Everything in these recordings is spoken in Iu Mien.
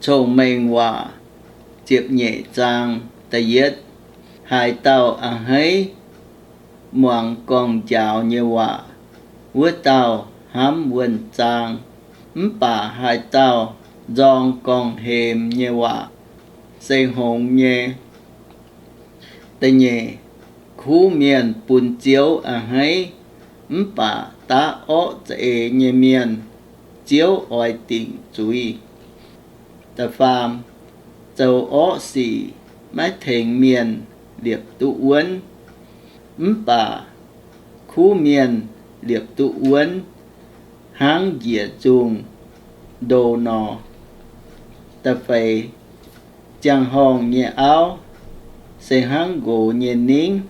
Cong-Mengh Waac, ziepc nyeic zaang, da'yietv. Haaix dauh a'hneiv muangx gorngv-njaaux nyei waac, wuov dauh hnamv wuonh zaang, mv baac haaix dauh nzorng gorngv-hemx nyei waac se hngongx nyei. Da'nyeic, kuv mienh bun Ziouv a'hneiv, mv baac daav orqv za'eix nyei mienh, Ziouv oix dingc zuiz. Da'faam, zoux orqv sic maiv tengx mienh liepc duqv wuonv, mv baac kuv mienh liepc duqv wuonv hnangv njiec nzungh ndo nor. Da'feix, ziangh horngh nyei auv se hnangv nqox nyei ningv,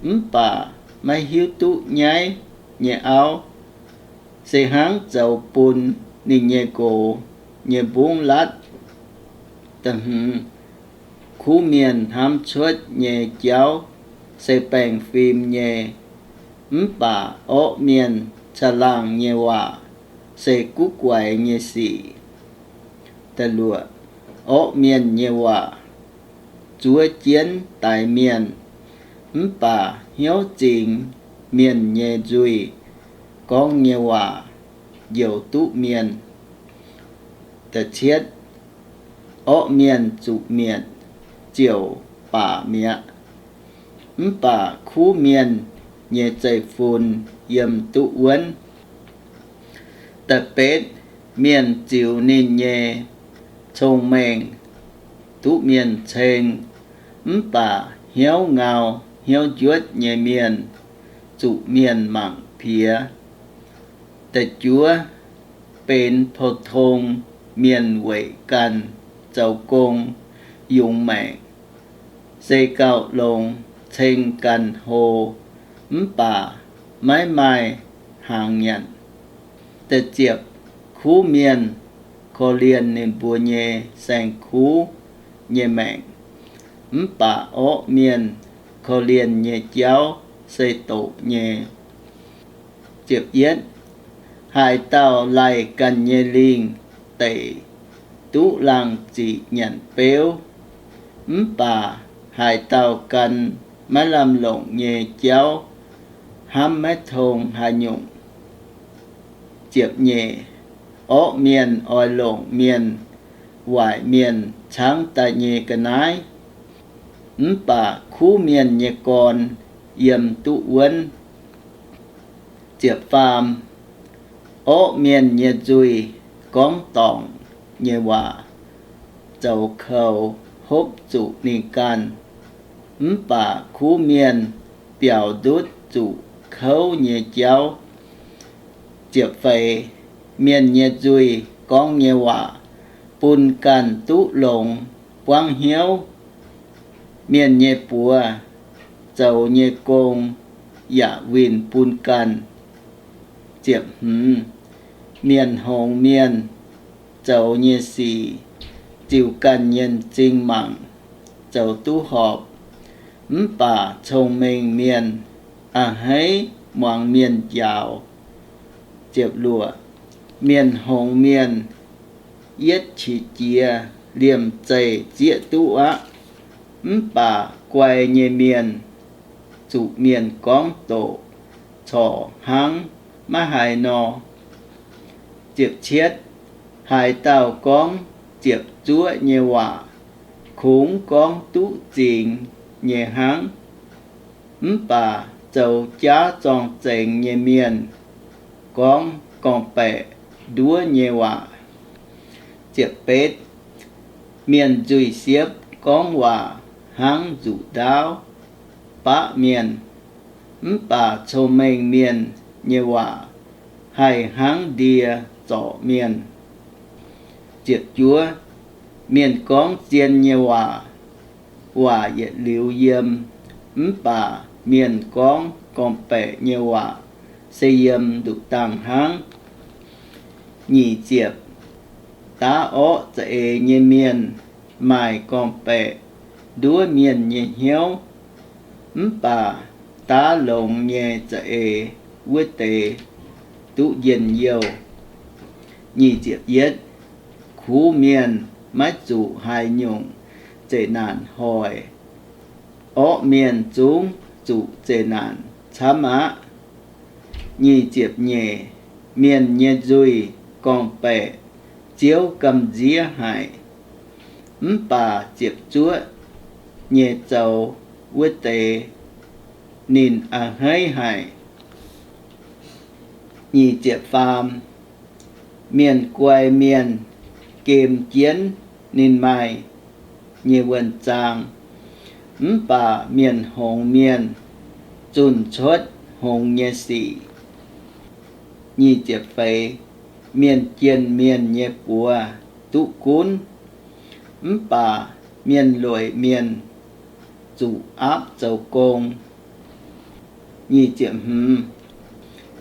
mv baac maiv hiuv duqv nyaiv nyei auv se hnangv zoux bun ninh nyei nqox nyei mbungv latv. Da'hmz, kuv mienh hnamv cuotv nyei jauv se baengh fim nyei, mv baac orqv mienh caangh laangh nyei waac se guv guaix nyei sic. Da'luoqc, orqv mienh nyei waac zuov jienv daix mienh, mv baac hnyouv zingx mienh nyei nzuih gorngv nyei waac njoux duqv mienh. Da'cietv, orqv mienh zuqc mietc ziouc baac mi'aqv, mv baac kuv mienh nyei zeiv-fun yiem duqv wuonv. Da'betv, mienh ziux ninh nyei cong-mengh duqv mienh ceng, mv baac hnyouv ngau hnyouv njuotv nyei mienh zuqc mienh mangc piex. Da'juov, benx pou-tong mienh weic ganh zoux gong yungz maengc, se gauh longx ceng ganh hlo, mv baac maiv maaih hnaangx nyanc. Da'ziepc, kuv mienh korv-lienh ninh mbuo nyei saeng-kuv nyei maengc, mv baac orqv mienh korv-lienh nyei jauv se doqc nyei. Ziepc yietv, haaix dauh laih ganh nyei lingh deic duqv laangh ziqc nyanc beuv, mv baac haaix dauh gan maiv lamh longc nyei jauv hnamv maiv tong haaix nyungc. Ziepc nyeic, orqv mienh oix longc mienh waaic mienh caangv daaih nyei ga'naaiv, mv baac kuv mienh nyei gorn yiem duqv wuonv. Ziepc faam, orqv mienh nyei nzuih gorngv dorngc nyei waac zoux koux hopv zuqc ninh ganh, mv baac kuv mienh biaux ndutv zuqc kouv nyei jauv. Ziepc feix, mienh nyei nzuih gorngv nyei waac bun ganh duqv longx buangv hnyouv. Mienh nyei buoz zoux nyei gong yaac winh bun ganh. Ziepc hmz, mienh hngongx mienh zoux nyei sic ziux ganh nyei m'zing mangc zoux duqv horpc, mv baac cong-mengh mienh a'hneiv muangx mienh njaaux. Ziepc luoqc, mienh hngongx mienh yietv qiex jiez liemh zeih zieqv duqv aqv, mv baac guai nyei mienh zuqc mienh gorngv doqc corc hnangv maiv haiz nor. Ziepc cietv, haaix dauh gorngv ziepc zuoqv nyei waac, kungx gorngv duqv zingx nyei hnangv, mv baac zoux jaav zorng-zengx nyei mienh gorngv gorngv-baeqc nduov nyei waac. Ziepc betv, mienh nzuih siepv gorngv waac hnangv nzuqc ndaauv baqv mienh, mv baac cong-mengh mienh nyei waac haih hnangv ndie zorc mienh. Ziepc juov, mienh gorngv zien nyei waac, waac yietc liuz yiem, mv baac mienh gorngv gorngv-baeqc nyei waac se yiem nduqc dangh hnangv. Nyic ziepc, daav orqv za'eix nyei mienh maaih gorngv-baeqc nduov mienh nyei hnyouv, mv baac daav longx nyei za'eix wuov deix duqv njien-youh. Nyic ziepc yietv, kuv mienh maiv zuqc haaix nyungc zeqc naanc hoic. Orqv mienh zungv zuqc zeqc naanc camv aqv. Nyic ziepc nyeic, mienh nyei nzuih gorngv-baeqc Ziouv gamh nziev haic, mv baac ziepc zuoqv nyei zoux wuov deix ninh a'hneiv haic. Nyic ziepc faam, mienh guai mienh gem jienv ninh maaih nyei wuonh zaang, mv baac mienh hngongx mienh zunh cuotv hngongx nyei sic. Nyic ziepc feix, mienh jienh mienh nyei buoz duqv gunv, mv baac mienh lueic mienh zuqc aapv zoux gong. Nyic ziepc hmz,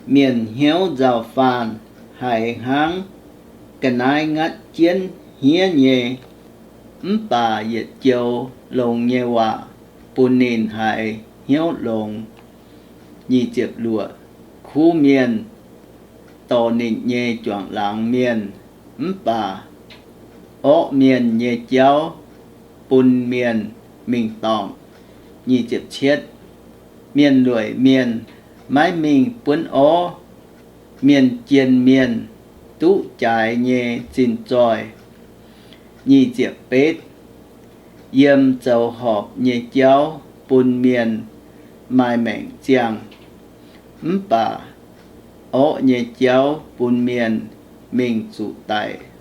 mienh hnyouv nzauh faanh haiz hnangv ga'naaiv ngatv jienv hniev nyei, mv baac yietc joux longx nyei waac bun ninh haiz hnyouv longx. Nyic ziepc luoqc, kuv mienh dorh ninh nyei juangc laangz mienh, mv baac orqv mienh nyei jauv bun mienh mingh dorngc. Nyic ziepc cietv, mienh lueic mienh maiv mingh buonv orv, mienh jienh mienh duqv jaaix nyei zinh zoih. Nyic ziepc betv, yiem zoux horpc nyei jauv bun mienh maaih maengc ziangh, mv baac orqv nyei jauv bun mienh mingh zuqc daic.